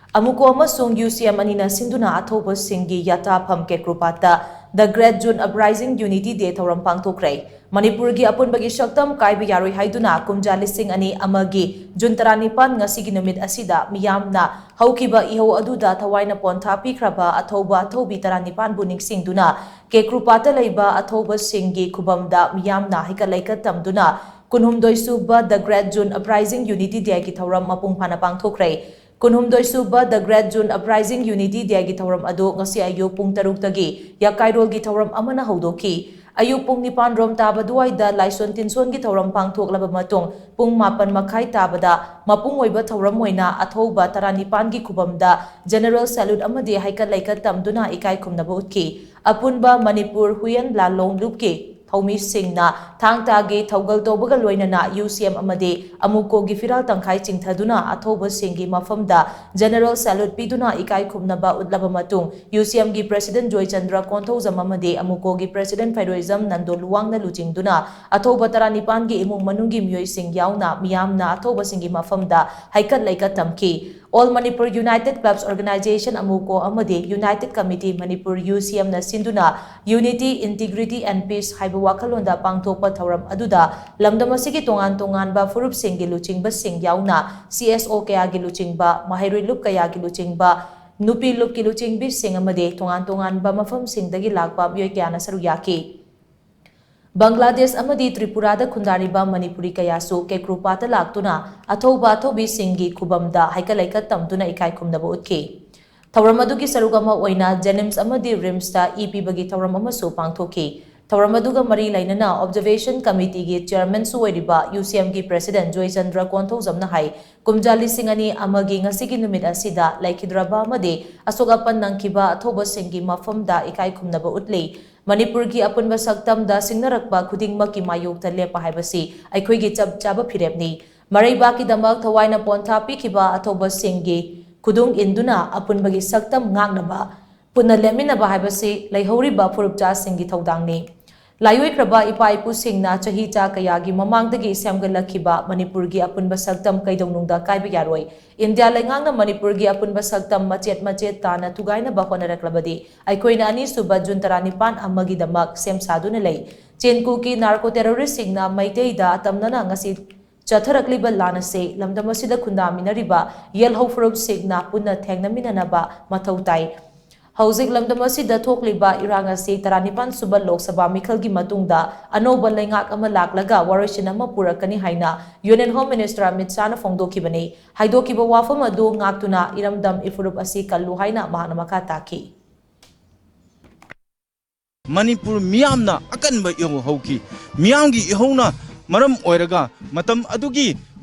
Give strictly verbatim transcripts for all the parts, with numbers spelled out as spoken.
ꯑꯃꯨꯀꯣ ꯑꯃꯁꯨꯡ UCM ꯑꯅꯤꯅ ꯁꯤꯟꯗꯨꯅ ꯑꯊꯧꯕꯁꯤꯡꯒꯤ ꯌꯥꯇꯥꯐꯝ ꯀꯦꯀ꯭ꯔꯨꯄꯥꯠꯇ The Great June Uprising Unity Day ꯊꯧꯔꯝ ꯄꯥꯡꯊꯣꯛꯈ꯭ꯔꯦ꯫ ꯃꯅꯤꯄꯨꯔꯒꯤ ꯑꯄꯨꯟꯕꯒꯤ ꯁꯛꯇꯝ ꯀꯥꯏꯕ ꯌꯥꯔꯣꯏ ꯍꯥꯏꯗꯨꯅ ꯀꯨꯝꯖꯥ ꯂꯤꯁꯤꯡ ꯑꯅꯤ ꯑꯃꯒꯤ ꯖꯨꯟ ꯇꯔꯥꯅꯤꯄꯥꯟ, ꯉꯁꯤꯒꯤ ꯅꯨꯃꯤꯠ ꯑꯁꯤꯗ ꯃꯤꯌꯥꯝꯅ ꯍꯧꯈꯤꯕ ꯏꯍꯧ ꯑꯗꯨꯗ ꯊꯋꯥꯏꯅ ꯄꯣꯟꯊꯥ ꯄꯤꯈ꯭ꯔꯕ ꯑꯊꯧꯕ ꯑꯊꯧꯕꯤ ꯇꯔꯥꯅꯤꯄꯥꯟꯕꯨ ꯅꯤꯡꯁꯤꯡꯗꯨꯅ ꯀꯦꯀ꯭ꯔꯨꯄꯥꯠꯇ ꯂꯩꯕ ꯑꯊꯧꯕꯁꯤꯡꯒꯤ ꯈꯨꯕꯝꯗ ꯃꯤꯌꯥꯝꯅ ꯍꯩꯀꯠ ꯂꯩꯀꯠ ꯇꯝꯗꯨꯅ ꯀꯨꯟꯍꯨꯝꯗꯣꯏ ꯁꯨꯕ The Great June Uprising Unity Day ꯒꯤ ꯊꯧꯔꯝ ꯃꯄꯨꯡ ꯐꯥꯅ ꯄꯥꯡꯊꯣꯛꯈ꯭ꯔꯦ꯫ ꯀꯨꯟꯍꯨꯝꯗꯣꯏ ꯁꯨꯕ The Great June Uprising Unity Day ꯒꯤ ꯊꯧꯔꯝ ꯑꯗꯨ ꯉꯁꯤ ꯑꯌꯨꯛ ꯄꯨꯡ ꯇꯔꯨꯛꯇꯒꯤ ꯌꯥꯀꯥꯏꯔꯣꯜꯒꯤ ꯊꯧꯔꯝ ꯑꯃꯅ ꯍꯧꯗꯣꯛꯈꯤ꯫ ꯑꯌꯨꯛ ꯄꯨꯡ ꯅꯤꯄꯥꯟ ꯔꯣꯝ ꯇꯥꯕ ꯑꯗꯨꯋꯥꯏꯗ ꯂꯥꯏꯁꯣꯟ ꯇꯤꯟꯁꯣꯟꯒꯤ ꯊꯧꯔꯝ ꯄꯥꯡꯊꯣꯛꯂꯕ ꯃꯇꯨꯡ, ꯄꯨꯡ ꯃꯥꯄꯟ ꯃꯈꯥꯏ ꯇꯥꯕꯗ ꯃꯄꯨꯡ ꯑꯣꯏꯕ ꯊꯧꯔꯝ ꯑꯣꯏꯅ ꯑꯊꯧꯕ ꯇꯔꯥꯅꯤꯄꯥꯟꯒꯤ ꯈꯨꯕꯝꯗ General Salute ꯑꯃꯗꯤ ꯍꯩꯀꯠ ꯂꯩꯀꯠ ꯇꯝꯗꯨꯅ ꯏꯀꯥꯏ ꯈꯨꯝꯅꯕ ꯎꯠꯈꯤ꯫ ꯑꯄꯨꯟꯕ ꯃꯅꯤꯄꯨꯔ ꯍꯨꯏꯌꯦꯟ ꯂꯥꯂꯣꯡ ꯂꯨꯞꯀꯤ ꯊꯧꯃꯤꯁꯤꯡꯅ ꯊꯥꯡ ꯇꯥꯒꯤ ꯊꯧꯒꯜ ꯇꯧꯕꯒ ꯂꯣꯏꯅꯅ UCM ꯑꯃꯗꯤ ꯑꯃꯨꯀꯣꯒꯤ ꯐꯤꯔꯥꯜ ꯇꯪꯈꯥꯏ ꯆꯤꯡꯊꯗꯨꯅ ꯑꯊꯧꯕꯁꯤꯡꯒꯤ ꯃꯐꯝꯗ General Salute ꯄꯤꯗꯨꯅ ꯏꯀꯥꯏ ꯈꯨꯝꯅꯕ ꯎꯠꯂꯕ ꯃꯇꯨꯡ, UCM ꯒꯤ President ꯖꯣꯏꯆꯟꯗ꯭ꯔ ꯀꯣꯟꯊꯧꯖꯝ ꯑꯃꯗꯤ ꯑꯃꯨꯀꯣꯒꯤ President ꯐꯩꯔꯣꯏꯖꯝ ꯅꯟꯗꯣ ꯂꯨꯋꯥꯡꯅ ꯂꯨꯆꯤꯡꯗꯨꯅ ꯑꯊꯧꯕ ꯇꯔꯥꯅꯤꯄꯥꯟꯒꯤ ꯏꯃꯨꯡ ꯃꯅꯨꯡꯒꯤ ꯃꯤꯑꯣꯏꯁꯤꯡ ꯌꯥꯎꯅ ꯃꯤꯌꯥꯝꯅ ꯑꯊꯧꯕꯁꯤꯡꯒꯤ ꯃꯐꯝꯗ ꯍꯩꯀꯠ ꯂꯩꯀꯠ ꯇꯝꯈꯤ꯫ All Manipur United Clubs Organization, ꯑꯃꯨꯀꯣ, ꯑꯃꯗꯤ United Committee Manipur, UCM ꯅ ꯁꯤꯟꯗꯨꯅ Unity, Integrity and Peace ꯍꯥꯏꯕ ꯋꯥꯈꯜꯂꯣꯟꯗ ꯄꯥꯡꯊꯣꯛꯄ ꯊꯧꯔꯝ ꯑꯗꯨꯗ ꯂꯝꯗꯝ ꯑꯁꯤꯒꯤ ꯇꯣꯉꯥꯟ ꯇꯣꯉꯥꯟꯕ ꯐꯨꯔꯨꯞꯁꯤꯡꯒꯤ ꯂꯨꯆꯤꯡꯕꯁꯤꯡ ꯌꯥꯎꯅ CSO ꯀꯌꯥꯒꯤ ꯂꯨꯆꯤꯡꯕ, ꯃꯍꯩꯔꯣꯏ ꯂꯨꯞ ꯀꯌꯥꯒꯤ ꯂꯨꯆꯤꯡꯕ, ꯅꯨꯄꯤ ꯂꯨꯞꯀꯤ ꯂꯨꯆꯤꯡꯕꯤꯁꯤꯡ ꯑꯃꯗꯤ ꯇꯣꯉꯥꯟ ꯇꯣꯉꯥꯟꯕ ꯃꯐꯝꯁꯤꯡꯗꯒꯤ ꯂꯥꯛꯄ ꯃꯤꯑꯣꯏ ꯀꯌꯥꯅ ꯁꯔꯨꯛ ꯌꯥꯈꯤ꯫ ꯕꯪꯒ꯭ꯂꯥꯗꯦꯁ ꯑꯃꯗꯤ ꯇ꯭ꯔꯤꯄꯨꯔꯥꯗ ꯈꯨꯟꯗꯥꯔꯤꯕ ꯃꯅꯤꯄꯨꯔꯤ ꯀꯌꯥꯁꯨ ꯀꯦꯀ꯭ꯔꯨꯄꯥꯠꯇ ꯂꯥꯛꯇꯨꯅ ꯑꯊꯧꯕ ꯑꯊꯧꯕꯤꯁꯤꯡꯒꯤ ꯈꯨꯕꯝꯗ ꯍꯩꯀꯠ ꯂꯩꯀꯠ ꯇꯝꯗꯨꯅ ꯏꯀꯥꯏ ꯈꯨꯝꯅꯕ ꯎꯠꯈꯤ꯫ ꯊꯧꯔꯝ ꯑꯗꯨꯒꯤ ꯁꯔꯨꯛ ꯑꯃ ꯑꯣꯏꯅ JNIMS ꯑꯃꯗꯤ RIMS ꯇ ꯏ ꯄꯤꯕꯒꯤ ꯊꯧꯔꯝ ꯑꯃꯁꯨ ꯄꯥꯡꯊꯣꯛꯈꯤ꯫ ꯊꯧꯔꯝ ꯑꯗꯨꯒ ꯃꯔꯤ ꯂꯩꯅꯅ Observation Committee ꯒꯤ Chairman ꯁꯨ ꯑꯣꯏꯔꯤꯕ UCM ꯒꯤ President ꯖꯣꯏꯆꯟꯗ꯭ꯔ ꯀꯣꯟꯊꯧꯖꯝꯅ ꯍꯥꯏ, ꯀꯨꯝꯖꯥ ꯂꯤꯁꯤꯡ ꯑꯅꯤ ꯑꯃꯒꯤ ꯉꯁꯤꯒꯤ ꯅꯨꯃꯤꯠ ꯑꯁꯤꯗ ꯂꯩꯈꯤꯗ꯭ꯔꯕ ꯑꯃꯗꯤ ꯑꯁꯣꯛ ꯑꯄꯟ ꯅꯪꯈꯤꯕ ꯑꯊꯧꯕꯁꯤꯡꯒꯤ ꯃꯐꯝꯗ ꯏꯀꯥꯏ ꯈꯨꯝꯅꯕ ꯎꯠꯂꯤ꯫ ꯃꯅꯤꯄꯨꯔꯒꯤ ꯑꯄꯨꯟꯕ ꯁꯛꯇꯝꯗ ꯁꯤꯡꯅꯔꯛꯄ ꯈꯨꯗꯤꯡꯃꯛꯀꯤ ꯃꯥꯌꯣꯛꯇ ꯂꯦꯞꯄ ꯍꯥꯏꯕꯁꯤ ꯑꯩꯈꯣꯏꯒꯤ ꯆꯞ ꯆꯥꯕ ꯐꯤꯔꯦꯞꯅꯤ꯫ ꯃꯔꯩꯕꯥꯛꯀꯤꯗꯃꯛ ꯊꯋꯥꯏꯅ ꯄꯣꯟꯊꯥ ꯄꯤꯈꯤꯕ ꯑꯊꯧꯕꯁꯤꯡꯒꯤ ꯈꯨꯗꯨꯡ ꯏꯟꯗꯨꯅ ꯑꯄꯨꯟꯕꯒꯤ ꯁꯛꯇꯝ ꯉꯥꯛꯅꯕ, ꯄꯨꯟꯅ ꯂꯦꯞꯃꯤꯟꯅꯕ ꯍꯥꯏꯕꯁꯤ ꯂꯩꯍꯧꯔꯤꯕ ꯐꯨꯔꯨꯞꯆꯥꯁꯤꯡꯒꯤ ꯊꯧꯗꯥꯡꯅꯤ꯫ ꯂꯥꯏꯑꯣꯏꯈ꯭ꯔꯕ ꯏꯄꯥ ꯏꯄꯨꯁꯤꯡꯅ ꯆꯍꯤ ꯆꯥ ꯀꯌꯥꯒꯤ ꯃꯃꯥꯡꯗꯒꯤ ꯁꯦꯝꯒꯠꯂꯛꯈꯤꯕ ꯃꯅꯤꯄꯨꯔꯒꯤ ꯑꯄꯨꯟꯕ ꯁꯛꯇꯝ ꯀꯩꯗꯧꯅꯨꯡꯗ ꯀꯥꯏꯕ ꯌꯥꯔꯣꯏ꯫ ꯏꯟꯗꯤꯌꯥ ꯂꯩꯉꯥꯛꯅ ꯃꯅꯤꯄꯨꯔꯒꯤ ꯑꯄꯨꯟꯕ ꯁꯛꯇꯝ ꯃꯆꯦꯠ ꯃꯆꯦꯠ ꯇꯥꯅ ꯊꯨꯒꯥꯏꯅꯕ ꯍꯣꯠꯅꯔꯛꯂꯕꯗꯤ ꯑꯩꯈꯣꯏꯅ ꯑꯅꯤꯁꯨꯕ ꯖꯨꯟ ꯇꯔꯥꯅꯤꯄꯥꯟ ꯑꯃꯒꯤꯗꯃꯛ ꯁꯦꯝ ꯁꯥꯗꯨꯅ ꯂꯩ꯫ ꯆꯦꯟꯀꯨꯀꯤ ꯅꯥꯔꯀꯣ ꯇꯦꯔꯣꯔꯤꯁꯁꯤꯡꯅ ꯃꯩꯇꯩꯗ ꯑꯇꯝꯅꯅ ꯉꯁꯤ ꯆꯠꯊꯔꯛꯂꯤꯕ ꯂꯥꯟ ꯑꯁꯤ ꯂꯝꯗꯝ ꯑꯁꯤꯗ ꯈꯨꯟꯗꯥꯃꯤꯟꯅꯔꯤꯕ ꯌꯦꯜꯍꯧ ꯐꯨꯔꯨꯞꯁꯤꯡꯅ ꯄꯨꯟꯅ ꯊꯦꯡꯅꯃꯤꯟꯅꯅꯕ ꯃꯊꯧ ꯇꯥꯏ꯫ ꯍꯧꯖꯤꯛ ꯂꯝꯗꯝ ꯑꯁꯤꯗ ꯊꯣꯛꯂꯤꯕ ꯏꯔꯥꯡ ꯑꯁꯤ ꯇꯔꯥꯅꯤꯄꯥꯟ ꯁꯨꯕ ꯂꯣꯛ ꯁꯚꯥ ꯃꯤꯈꯜꯒꯤ ꯃꯇꯨꯡꯗ ꯑꯅꯧꯕ ꯂꯩꯉꯥꯛ ꯑꯃ ꯂꯥꯛꯂꯒ ꯋꯥꯔꯣꯏꯁꯤꯟ ꯑꯃ ꯄꯨꯔꯛꯀꯅꯤ ꯍꯥꯏꯅ Union Home Minister ꯑꯃꯤꯠ ꯁꯥꯍꯅ ꯐꯣꯡꯗꯣꯛꯈꯤꯕꯅꯤ꯫ ꯍꯥꯏꯗꯣꯛꯈꯤꯕ ꯋꯥꯐꯝ ꯑꯗꯨ ꯉꯥꯛꯇꯨꯅ ꯏꯔꯝꯗꯝ ꯏꯐꯨꯔꯨꯞ ꯑꯁꯤ ꯀꯜꯂꯨ ꯍꯥꯏꯅ ꯃꯍꯥꯛꯅ ꯃꯈꯥ ꯇꯥꯈꯤ꯫ ꯃꯅꯤꯄꯨꯔ ꯃꯤꯌꯥꯝꯅ ꯑꯀꯟꯕ ꯏꯍꯧ ꯍꯧꯈꯤ꯫ ꯃꯤꯌꯥꯝꯒꯤ ꯏꯍꯧꯅ ꯃꯔꯝ ꯑꯣꯏꯔꯒ ꯃꯇꯝ ꯑꯗꯨꯒꯤ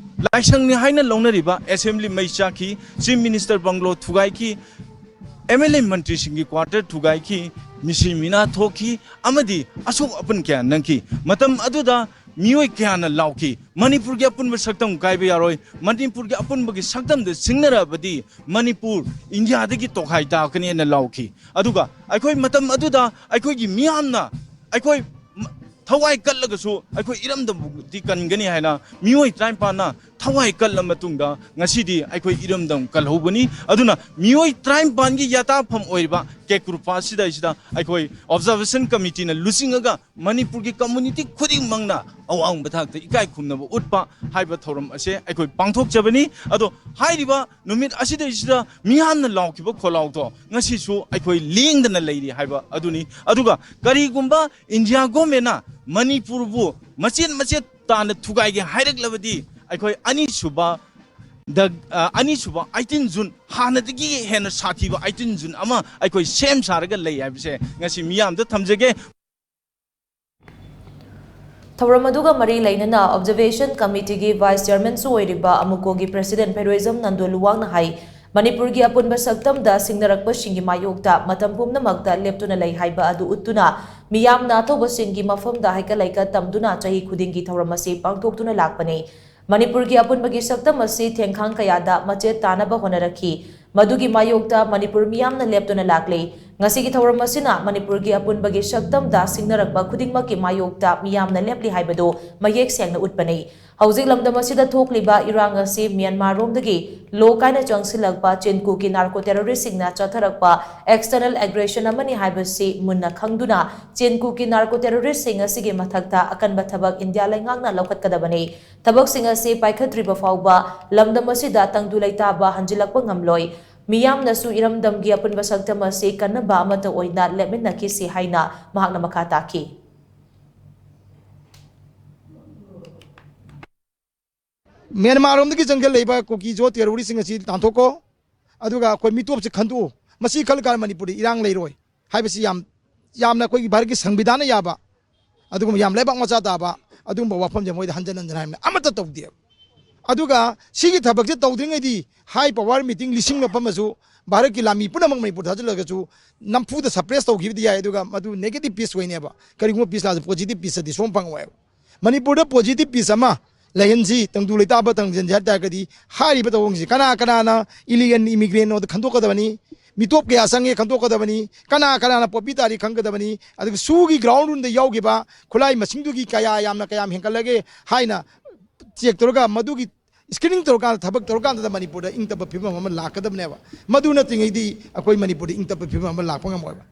ꯂꯥꯏꯁꯪꯅꯤ ꯍꯥꯏꯅ ꯂꯧꯅꯔꯤꯕ assembly ꯃꯩ ꯆꯥꯛꯈꯤ, Chief Minister bungalow ꯊꯨꯒꯥꯏꯈꯤ, MLA ꯃꯟꯇ꯭ꯔꯤꯁꯤꯡꯒꯤ quarter ꯊꯨꯒꯥꯏꯈꯤ, ꯃꯤꯁꯤ ꯃꯤꯅꯥ ꯊꯣꯛꯈꯤ ꯑꯃꯗꯤ ꯑꯁꯣꯛ ꯑꯄꯟ ꯀꯌꯥ ꯅꯪꯈꯤ꯫ ꯃꯇꯝ ꯑꯗꯨꯗ ꯃꯤꯑꯣꯏ ꯀꯌꯥꯅ ꯂꯥꯎꯈꯤ, "ꯃꯅꯤꯄꯨꯔꯒꯤ ꯑꯄꯨꯟꯕ ꯁꯛꯇꯝ ꯀꯥꯏꯕ ꯌꯥꯔꯣꯏ, ꯃꯅꯤꯄꯨꯔꯒꯤ ꯑꯄꯨꯟꯕꯒꯤ ꯁꯛꯇꯝꯗ ꯁꯤꯡꯅꯔꯕꯗꯤ ꯃꯅꯤꯄꯨꯔ ꯏꯟꯗꯤꯌꯥꯗꯒꯤ ꯇꯣꯈꯥꯏ ꯇꯥꯔꯛꯀꯅꯤ" ꯍꯥꯏꯅ ꯂꯥꯎꯈꯤ꯫ ꯑꯗꯨꯒ ꯑꯩꯈꯣꯏ ꯃꯇꯝ ꯑꯗꯨꯗ ꯑꯩꯈꯣꯏꯒꯤ ꯃꯤꯌꯥꯝꯅ ꯑꯩꯈꯣꯏ ꯊꯋꯥꯏ ꯀꯠꯂꯒꯁꯨ ꯑꯩꯈꯣꯏ ꯏꯔꯝꯗꯝꯕꯨꯗꯤ ꯀꯟꯒꯅꯤ ꯍꯥꯏꯅ ꯃꯤꯑꯣꯏ ꯇꯔꯥꯅꯤꯄꯥꯟꯅ ꯊꯋꯥꯏ ꯀꯠꯂ ꯃꯇꯨꯡꯗ ꯉꯁꯤꯗꯤ ꯑꯩꯈꯣꯏ ꯏꯔꯝꯗꯝ ꯀꯜꯍꯧꯕꯅꯤ꯫ ꯑꯗꯨꯅ ꯃꯤꯑꯣꯏ ꯇꯔꯥꯅꯤꯄꯥꯟꯒꯤ ꯌꯥꯇꯥꯐꯝ ꯑꯣꯏꯔꯤꯕ ꯀꯦꯀ꯭ꯔꯨꯄꯥ ꯑꯁꯤꯗꯩꯁꯤꯗ ꯑꯩꯈꯣꯏ observation committeeꯅ ꯂꯨꯆꯤꯡꯉꯒ ꯃꯅꯤꯄꯨꯔꯒꯤ community ꯈꯨꯗꯤꯡꯃꯛꯅ ꯑꯋꯥꯡꯕ ꯊꯥꯛꯇ ꯏꯀꯥꯏ ꯈꯨꯝꯅꯕ ꯎꯠꯄ ꯍꯥꯏꯕ ꯊꯧꯔꯝ ꯑꯁꯦ ꯑꯩꯈꯣꯏ ꯄꯥꯡꯊꯣꯛꯆꯕꯅꯤ꯫ ꯑꯗꯣ ꯍꯥꯏꯔꯤꯕ ꯅꯨꯃꯤꯠ ꯑꯁꯤꯗꯩꯁꯤꯗ ꯃꯤꯌꯥꯝꯅ ꯂꯥꯎꯈꯤꯕ ꯈꯣꯜꯂꯥꯎꯗꯣ ꯉꯁꯤꯁꯨ ꯑꯩꯈꯣꯏ ꯂꯦꯡꯗꯅ ꯂꯩꯔꯤ ꯍꯥꯏꯕ ꯑꯗꯨꯅꯤ꯫ ꯑꯗꯨꯒ ꯀꯔꯤꯒꯨꯝꯕ ꯏꯟꯗꯤꯌꯥ ꯒꯣꯔꯃꯦꯟꯅ ꯃꯅꯤꯄꯨꯔꯕꯨ ꯃꯆꯦꯠ ꯃꯆꯦꯠ ꯇꯥꯅ ꯊꯨꯒꯥꯏꯒꯦ ꯍꯥꯏꯔꯛꯂꯕꯗꯤ ꯑꯩꯈꯣꯏ ꯑꯅꯤꯁꯨꯕ ꯗ ꯑꯅꯤꯁꯨꯕ ꯑꯩꯇꯤꯟ ꯖꯨꯟ, ꯍꯥꯟꯅꯗꯒꯤ ꯍꯦꯟꯅ ꯁꯥꯊꯤꯕ ꯑꯩꯇꯤꯟ ꯖꯨꯟ ꯑꯃ ꯑꯩꯈꯣꯏ ꯁꯦꯝ ꯁꯥꯔꯒ ꯂꯩ ꯍꯥꯏꯕꯁꯦ ꯉꯁꯤ ꯃꯤꯌꯥꯝꯗ ꯊꯝꯖꯒꯦ꯫ ꯊꯧꯔꯝ ꯑꯗꯨꯒ ꯃꯔꯤ ꯂꯩꯅꯅ observation committeeꯒꯤ vice chairmanꯁꯨ ꯑꯣꯏꯔꯤꯕ ꯑꯃꯨꯀꯣꯒꯤ president ꯐꯩꯔꯣꯏꯖꯝ ꯅꯟꯗꯣ ꯂꯨꯋꯥꯡꯅ ꯍꯥꯏ, ꯃꯅꯤꯄꯨꯔꯒꯤ ꯑꯄꯨꯟꯕ ꯁꯛꯇꯝꯗ ꯁꯤꯡꯅꯔꯛꯄꯁꯤꯡꯒꯤ ꯃꯥꯌꯣꯛꯇ ꯃꯇꯝ ꯄꯨꯝꯅꯃꯛꯇ ꯂꯦꯞꯇꯨꯅ ꯂꯩ ꯍꯥꯏꯕ ꯑꯗꯨ ꯎꯠꯇꯨꯅ ꯃꯤꯌꯥꯝꯅ ꯑꯊꯧꯕꯁꯤꯡꯒꯤ ꯃꯐꯝꯗ ꯍꯩꯀꯠ ꯂꯩꯀꯠ ꯇꯝꯗꯨꯅ ꯆꯍꯤ ꯈꯨꯗꯤꯡꯒꯤ ꯊꯧꯔꯝ ꯑꯁꯤ ꯄꯥꯡꯊꯣꯛꯇꯨꯅ ꯂꯥꯛꯄꯅꯤ꯫ ꯃꯅꯤꯄꯨꯔꯒꯤ ꯑꯄꯨꯟꯕꯒꯤ ꯁꯛꯇꯝ ꯑꯁꯤ ꯊꯦꯡꯈꯥꯡ ꯀꯌꯥꯗ ꯃꯆꯦꯠ ꯇꯥꯅꯕ ꯍꯣꯠꯅꯔꯛꯈꯤ꯫ ꯃꯗꯨꯒꯤ ꯃꯥꯌꯣꯛꯇ ꯃꯅꯤꯄꯨꯔ ꯃꯤꯌꯥꯝꯅ ꯂꯦꯞꯇꯨꯅ ꯂꯥꯛꯂꯤ꯫ ꯉꯁꯤꯒꯤ ꯊꯧꯔꯝ ꯑꯁꯤꯅ ꯃꯅꯤꯄꯨꯔꯒꯤ ꯑꯄꯨꯟꯕꯒꯤ ꯁꯛꯇꯝꯗ ꯁꯤꯡꯅꯔꯛꯄ ꯈꯨꯗꯤꯡꯃꯛꯀꯤ ꯃꯥꯌꯣꯛꯇ ꯃꯤꯌꯥꯝꯅ ꯂꯦꯞꯂꯤ ꯍꯥꯏꯕꯗꯨ ꯃꯌꯦꯛ ꯁꯦꯡꯅ ꯎꯠꯄꯅꯤ꯫ ꯍꯧꯖꯤꯛ ꯂꯝꯗꯝ ꯑꯁꯤꯗ ꯊꯣꯛꯂꯤꯕ ꯏꯔꯥꯡ ꯑꯁꯤ ꯃ꯭ꯌꯥꯟꯃꯥꯔꯔꯣꯝꯗꯒꯤ ꯂꯣ ꯀꯥꯏꯅ ꯆꯪꯁꯤꯜꯂꯛꯄ ꯆꯤꯟꯀꯨꯀꯤ ꯅꯥꯔꯀꯣ ꯇꯦꯔꯣꯔꯤꯁꯁꯤꯡꯅ ꯆꯠꯊꯔꯛꯄ ꯑꯦꯛꯁꯇꯔꯅꯦꯜ ꯑꯦꯒ꯭ꯔꯦꯁꯟ ꯑꯃꯅꯤ ꯍꯥꯏꯕꯁꯤ ꯃꯨꯟꯅ ꯈꯪꯗꯨꯅ ꯆꯤꯟꯀꯨꯀꯤ ꯅꯥꯔꯀꯣ ꯇꯦꯔꯣꯔꯤꯁꯁꯤꯡ ꯑꯁꯤꯒꯤ ꯃꯊꯛꯇ ꯑꯀꯟꯕ ꯊꯕꯛ ꯏꯟꯗꯤꯌꯥ ꯂꯩꯉꯥꯛꯅ ꯂꯧꯈꯠꯀꯗꯕꯅꯤ꯫ ꯊꯕꯛꯁꯤꯡ ꯑꯁꯤ ꯄꯥꯏꯈꯠꯇ꯭ꯔꯤꯕ ꯐꯥꯎꯕ ꯂꯝꯗꯝ ꯑꯁꯤꯗ ꯇꯪꯗꯨ ꯂꯩꯇꯥꯕ ꯍꯟꯖꯤꯜꯂꯛꯄ ꯉꯝꯂꯣꯏ꯫ ꯃꯤꯌꯥꯝꯅꯁꯨ ꯏꯔꯝꯗꯝꯒꯤ ꯑꯄꯨꯟꯕ ꯁꯛꯇꯝ ꯑꯁꯤ ꯀꯟꯅꯕ ꯑꯃꯠꯇ ꯑꯣꯏꯅ ꯂꯦꯞꯃꯤꯟꯅꯈꯤꯁꯤ ꯍꯥꯏꯅ ꯃꯍꯥꯛꯅ ꯃꯈꯥ ꯇꯥꯈꯤ꯫ ꯃ꯭ꯌꯥꯟꯃꯥꯔꯔꯣꯝꯗꯒꯤ ꯆꯪꯁꯤꯜꯂꯛꯏꯕ ꯀꯨꯀꯤꯖꯣ ꯇꯦꯔꯣꯔꯤꯁꯁꯤꯡ ꯑꯁꯤ ꯇꯥꯟꯊꯣꯛꯀꯣ꯫ ꯑꯗꯨꯒ ꯑꯩꯈꯣꯏ ꯃꯤꯇꯣꯞꯁꯤ ꯈꯟꯗꯣꯛꯎ꯫ ꯃꯁꯤ ꯈꯜꯂꯀꯥꯟꯗ ꯃꯅꯤꯄꯨꯔꯗ ꯏꯔꯥꯡ ꯂꯩꯔꯣꯏ ꯍꯥꯏꯕꯁꯤ ꯌꯥꯝ, ꯌꯥꯝꯅ ꯑꯩꯈꯣꯏꯒꯤ ꯚꯥꯔꯠꯀꯤ ꯁꯪꯕꯤꯙꯥꯟꯅ ꯌꯥꯕ, ꯑꯗꯨꯒꯨꯝꯕ ꯌꯥꯝ ꯂꯩꯕꯥꯛ ꯃꯆꯥ ꯇꯥꯕ ꯑꯗꯨꯒꯨꯝꯕ ꯋꯥꯐꯝꯁꯦ ꯃꯣꯏꯗ ꯍꯟꯖꯟ ꯍꯟꯖꯟ ꯍꯥꯏꯕꯅꯤ, ꯑꯃꯠꯇ ꯇꯧꯗꯦꯕ꯫ ꯑꯗꯨꯒ ꯁꯤꯒꯤ ꯊꯕꯛꯁꯦ ꯇꯧꯗ꯭ꯔꯤꯉꯩꯗꯤ ꯍꯥꯏ ꯄꯋꯥꯔ ꯃꯤꯇꯤꯡ ꯂꯤꯁꯤꯡ ꯃꯐꯝ ꯑꯃꯁꯨ ꯚꯥꯔꯠꯀꯤ ꯂꯥꯟꯃꯤ ꯄꯨꯝꯅꯃꯛ ꯃꯅꯤꯄꯨꯔꯗ ꯊꯥꯖꯤꯜꯂꯒꯁꯨ ꯅꯝꯐꯨꯗ ꯁꯄ꯭ꯔꯦꯁ ꯇꯧꯈꯤꯕꯗꯤ ꯌꯥꯏ, ꯑꯗꯨꯒ ꯃꯗꯨ ꯅꯦꯒꯦꯇꯤꯚ ꯄꯤꯁ ꯑꯣꯏꯅꯦꯕ꯫ ꯀꯔꯤꯒꯨꯝꯕ ꯄꯤꯁ ꯂꯥꯛꯑꯁꯨ ꯄꯣꯖꯤꯇꯤꯚ ꯄꯤꯁꯇꯗꯤ ꯁꯨꯡꯐꯪ ꯐꯪꯉꯣꯏꯕ꯫ ꯃꯅꯤꯄꯨꯔꯗ ꯄꯣꯖꯤꯇꯤꯚ ꯄꯤꯁ ꯑꯃ ꯂꯩꯍꯟꯁꯤ, ꯇꯪꯗꯨ ꯂꯩꯇꯥꯕ ꯇꯪꯁꯤꯟꯁꯤ ꯍꯥꯏ ꯇꯥꯔꯒꯗꯤ ꯍꯥꯏꯔꯤꯕ ꯊꯧꯑꯣꯡꯁꯤ ꯀꯅꯥ ꯀꯅꯥꯅ ꯏꯂꯤꯒꯦꯜ ꯏꯃꯤꯒ꯭ꯔꯦꯟꯅꯣꯗ ꯈꯟꯗꯣꯛꯀꯗꯕꯅꯤ, ꯃꯤꯇꯣꯞ ꯀꯌꯥ ꯆꯪꯉꯦ ꯈꯟꯗꯣꯛꯀꯗꯕꯅꯤ, ꯀꯅꯥ ꯀꯅꯥꯅ ꯄꯣꯄꯤ ꯇꯥꯔꯤ ꯈꯪꯒꯗꯕꯅꯤ, ꯑꯗꯨꯒ ꯁꯨꯒꯤ ꯒ꯭ꯔꯥꯎꯟ ꯔꯨꯜꯗ ꯌꯥꯎꯈꯤꯕ ꯈꯨꯠꯂꯥꯏ ꯃꯁꯤꯡꯗꯨꯒꯤ ꯀꯌꯥ ꯌꯥꯝꯅ ꯀꯌꯥꯝ ꯍꯦꯟꯒꯠꯂꯒꯦ ꯍꯥꯏꯅ ꯆꯦꯛ ꯇꯧꯔꯒ ꯃꯗꯨꯒꯤ ꯁ꯭ꯀ꯭ꯔꯤꯅꯤꯡ ꯇꯧꯔꯀꯥꯟꯗ, ꯊꯕꯛ ꯇꯧꯔꯀꯥꯟꯗ ꯃꯅꯤꯄꯨꯔꯗ ꯏꯪ ꯇꯞꯄ ꯐꯤꯕꯝ ꯑꯃ ꯂꯥꯛꯀꯗꯕꯅꯦꯕ꯫ ꯃꯗꯨ ꯅꯠꯇ꯭ꯔꯤꯉꯩꯗꯤ ꯑꯩꯈꯣꯏ ꯃꯅꯤꯄꯨꯔꯗ ꯏꯪ ꯇꯞꯄ ꯐꯤꯕꯝ ꯑꯃ ꯂꯥꯛꯄ ꯉꯝꯃꯣꯏꯕ꯫